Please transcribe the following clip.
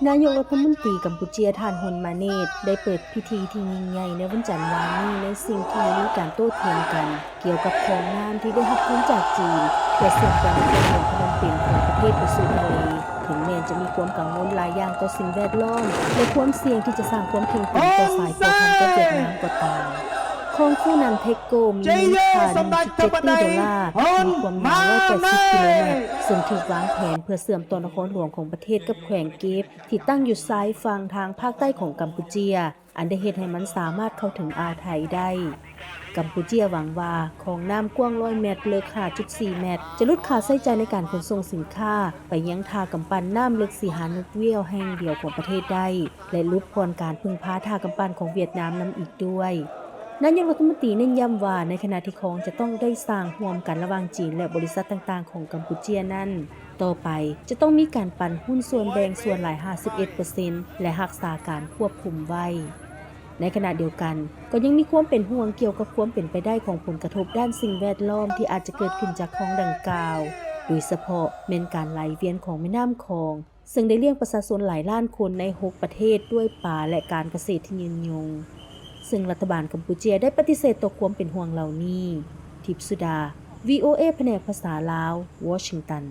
ນາຍົກລັດຖະມົນຕີກຳປູເຈຍ ທ່ານ ຮຸນ ມາເນດ ໄດ້ເປີດພິທີທີ່ຍິ່ງໃຫຍ່ໃນວັນຈັນວານນີ້ ໃນສິ່ງທີ່ມີການໂຕ້ຖຽງກັນກ່ຽວກັບຂອງນ້ຳທີ່ໄດ້ຮັບທຶນຈາກຈີນ ເພື່ອເຊື່ອມຕໍ່ນະຄອນຫຼວງພະນົມເປັນຂອງປະເທດໄປສູ່ທະເລ. ເຖິງແມ່ນຈະມີຄວາມກັງວົນຫຼາຍຢ່າງຕໍ່ສິ່ງແວດລ້ອມ ແລະ ຄວາມສ່ຽງທີ່ຈະສ້າງຄວາມເຄັ່ງຕຶງຕໍ່ສາຍພົວພັນກັບຫວຽດນາມກໍຕາມ. ຂອງຟູນຳເທັກໂກ ມີມູນຄ່າ ໜຶ່ງຈຸດເຈັດຕື້ໂດລາ ມີຄວາມຍາວ ຮ້ອຍແປດສິບກິໂລແມັດ ເຊິ່ງຖືກວາງແຜນເພື່ອເຊື່ອມຕໍ່ນະຄອນຫຼວງຂອງປະເທດກັບແຂວງເກບ ທີ່ຕັ້ງຢູ່ຊາຍຝັ່ງທາງພາກໃຕ້ຂອງກຳປູເຈຍ ອັນໄດ້ເຮັດໃຫ້ມັນສາມາດເຂົ້າເຖິງອ່າວໄທໄດ້. ກຳປູເຈຍຫວັງວ່າຂອງນ້ຳກວ້າງຮ້ອຍແມັດ ເລິກຫ້າຈຸດສີ່ແມັດ ຈະຫຼຸດຄ່າໃຊ້ຈ່າຍໃນການຂົນສົ່ງສິນຄ້າໄປຍັງທ່າກຳປັ່ນນ້ຳເລິກສີ່ຫານກວຽວແຫ່ງດຽວຂອງປະເທດໄດ້ ແລະ ຫຼຸດຜ່ອນການເພິ່ງພາທ່າກຳປັ່ນຂອງຫວຽດນາມນຳອີກດ້ວຍ. ນາຍົກລັດຖະມົນຕີເນັ້ນຢ້ຳວ່າ ໃນຂະນະທີ່ຂອງຈະຕ້ອງໄດ້ສ້າງຮ່ວມກັນລະຫວ່າງຈີນ ແລະ ບໍລິສັດຕ່າງໆຂອງກຳປູເຈຍນັ້ນ, ຕໍ່ໄປຈະຕ້ອງມີການປັນຫຸ້ນສ່ວນແບ່ງສ່ວນຫຼາຍຫ້າສິບເອັດເປີເຊັນ ແລະ ຮັກສາການຄວບຄຸມໄວ້. ໃນຂະນະດຽວກັນ ກໍຍັງມີຄວາມເປັນຫ່ວງກ່ຽວກັບຄວາມເປັນໄປໄດ້ຂອງຜົນກະທົບດ້ານສິ່ງແວດລ້ອມທີ່ອາດຈະເກີດຂຶ້ນຈາກຂອງດັ່ງກ່າວ, ໂດຍສະເພາະແມ່ນການໄຫຼວຽນຂອງແມ່ນ້ຳຂອງ ເຊິ່ງໄດ້ລ້ຽງປະຊາຊົນຫຼາຍລ້ານຄົນໃນຫົກປະເທດດ້ວຍປາ ແລະ ການກະເສດທີ່ຍືນຍົງ, ເຊິ່ງລັດຖະບານກຳປູເຈຍໄດ້ປະຕິເສດຕໍ່ຄວາມເປັນຫ່ວງເຫຼົ່ານີ້. ທິບສຸດາ ວີໂອເອ ພະແນກພາສາລາວ, ວໍຊິງຕັນ.